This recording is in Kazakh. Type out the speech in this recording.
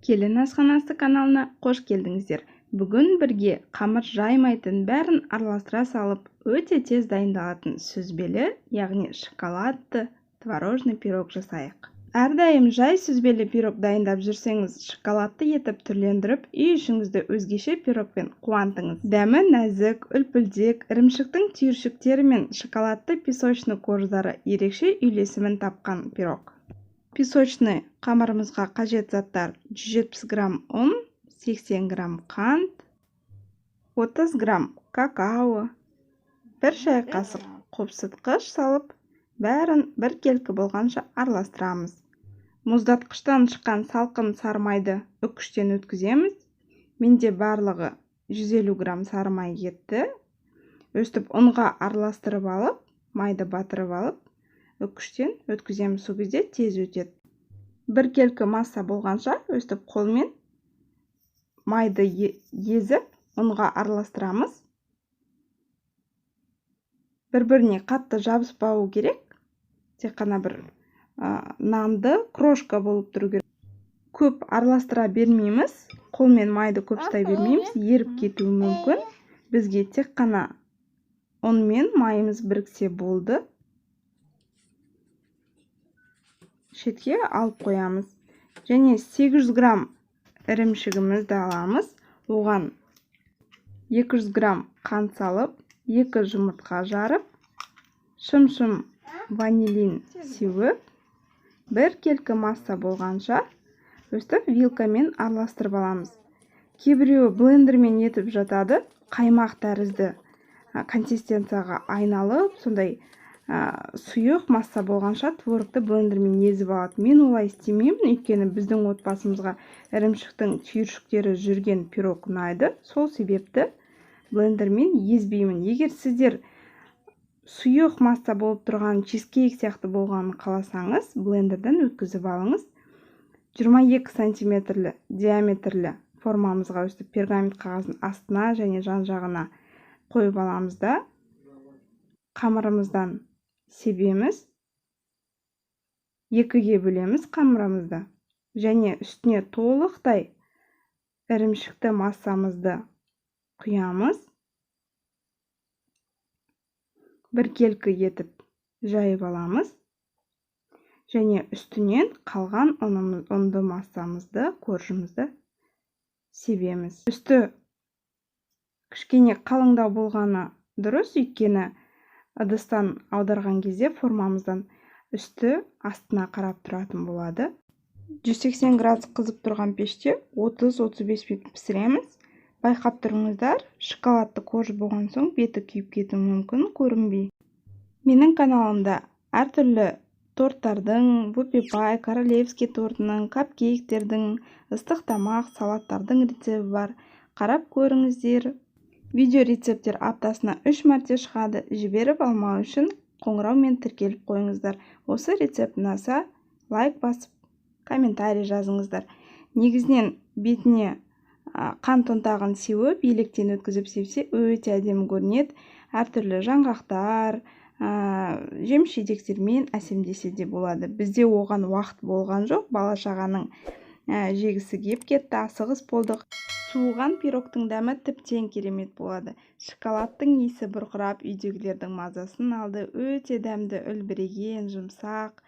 Келін асханасы каналына қош келдіңіздер. Бүгін бірге қамыр жаймайтын, бәрін араластыра салып, өте тез дайындалатын сүзбелі, яғни шоколадты творожный пирог жасайық. Әрдайым жай сүзбелі пирог дайындап жүрсеңіз, шоколадты етіп түрлендіріп, үй ішіңізді өзгеше пирогпен қуантыңыз. Дәмі нәзік, үлпілдек, ірімшіктің түйіршіктері мен шоколадты песочный корждары ерекше үйлесімін тапқан пирог. Песочный қамырымызға қажет заттар: 170 грамм ұн, 80 грамм қант, 30 грамм какао, 1 шай қасық қопсытқыш салып, бәрін біркелкі болғанша араластырамыз. Мұздатқыштан шыққан салқын сары майды үккіштен өткіземіз. Менде барлығы 150 грамм сары май кетті. Өстіп ұнға араластырып алып, майды батырып алып, үккіштен өткіземіз, сол кезде тез өтеді. Біркелкі масса болғанша өстіп қолмен майды езіп, ұнға араластырамыз. Бір-біріне қатты жабыспауы керек. Тек қана бір нанды крошка болып тұру керек. Көп араластыра бермейміз, қолмен майды көп ұстай бермейміз, еріп кетуі мүмкін. Бізге тек қана ұн мен майымыз біріксе болды. Шетке алып қоямыз. Және 800 грамм ірімшігімізді аламыз. Оған 200 грамм қант салып, 2 жұмыртқа жарып, шым-шым ванилин сеуіп, біркелкі масса болғанша өстіп вилкамен араластырып аламыз. Кейбіреуі блендермен етіп жатады, қаймақ тәрізді консистенцияға айналып, сондай сұйық масса болғанша творогты блендермен езіп алады. Мен олай істемеймін, өйткені біздің отбасымызға ірімшіктің түйіршіктері жүрген пирог ұнайды. Сол себепті блендермен езбеймін. Егер сіздер сұйық масса болып тұрған чизкейк сияқты болғанын қаласаңыз, блендерден өткізіп алыңыз. 22 сантиметрлі диаметрлі формамызға өстіп пергамент қағазын астына және жан-жағына қойып аламыз да, қамырымыздан себеміз, екіге бөлеміз қамырымызды және үстіне толықтай ірімшікті массамызды құямыз. Біркелкі етіп жайып аламыз және үстінен қалған ұнды массамызды, коржымызды себеміз. Үсті кішкене қалыңдау болғаны дұрыс, өйткені ыдыстан аударған кезде формамыздан үсті астына қарап тұратын болады. 180 градус қызып тұрған пеште 30-35 минут пісіреміз. Байқап тұрыңыздар, шоколадты корж болған соң беті күйіп кетуі мүмкін, көрінбей. Менің каналымда әртүрлі торттардың, вупи пай, королевский тортының, капкейктердің, ыстық тамақ, салаттардың рецепті бар. Қарап көріңіздер. Видео рецепттер аптасына 3 мәрте шығады. Жіберіп алмау үшін қоңыраумен тіркеліп қойыңыздар. Осы рецепт ұнаса, лайк басып, комментарий жазыңыздар. Негізінен бетіне қант ұнтағын сеуіп, електен өткізіп сепсе өте әдемі көрінеді. Әртүрлі жаңғақтар, жеміс жидектермен әсемдесе де болады. Бізде оған уақыт болған жоқ, бала шағаның жегісі кеп кетті, асығыс болдық. Суыған пирогтың дәмі тіптен керемет болады. Шоколадтың иісі бұрқырап, үйдегілердің мазасын алды. Өте дәмді, үлбіреген, жұмсақ.